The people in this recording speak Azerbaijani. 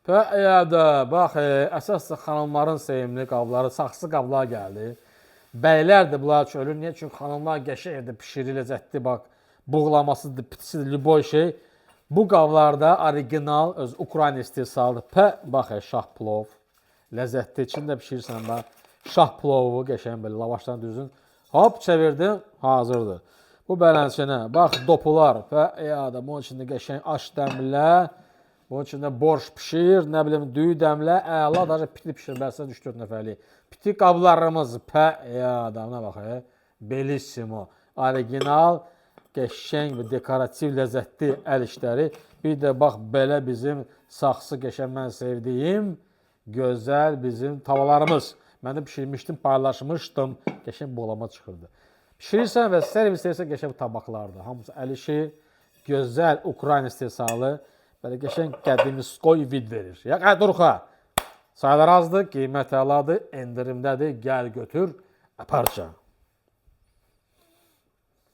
Pəyədə, bax, əsas da xanımların sevimli qabları, saxsı qablar gəldi. Bəylər də bunlar üçün ölür. Niyə? Çünki xanımlar qəşəng evdə bişirir, ləzzətli, bax, buğlamasıdır, pitisidir, lüboy şey. Bu qablarda orijinal öz Ukrayna istehsalıdır. Pə, bax, şah plov. Ləzzətli. İçində bişirirsən bax. Şah plovu qəşəng belə lavaşdan düzün. Hop çevirdim, hazırdır. Bu beləsinə. Bax dopular və ya da bunun içində qəşəng aş dəmlə. Bunun içində borş pişir, nə bilim düyü dəmlə, əla daca piti pişirməsinə 3-4 nəfərlik. Piti qablarımız pə ya da buna bax, Bellissimo. Orijinal, qəşəng və dekorativ ləzzətli əl işləri. Bir də bax belə bizim saxsı qəşəng mən sevdiyim gözəl bizim tavalarımız. Mən də bişirmişdim, paylaşmışdım. Qəşəng buğlama çıxırdı. Bişirirsən və servis edirsən qəşəng tabaqlarda. Hamısı əl işi, gözəl Ukrayna istehsalı. Belə qəşəng qədimiskoy vid verir. Ya Qədurxa. Saylar azdır, qiymət əladır, endirimdədir. Gəl götür, aparca.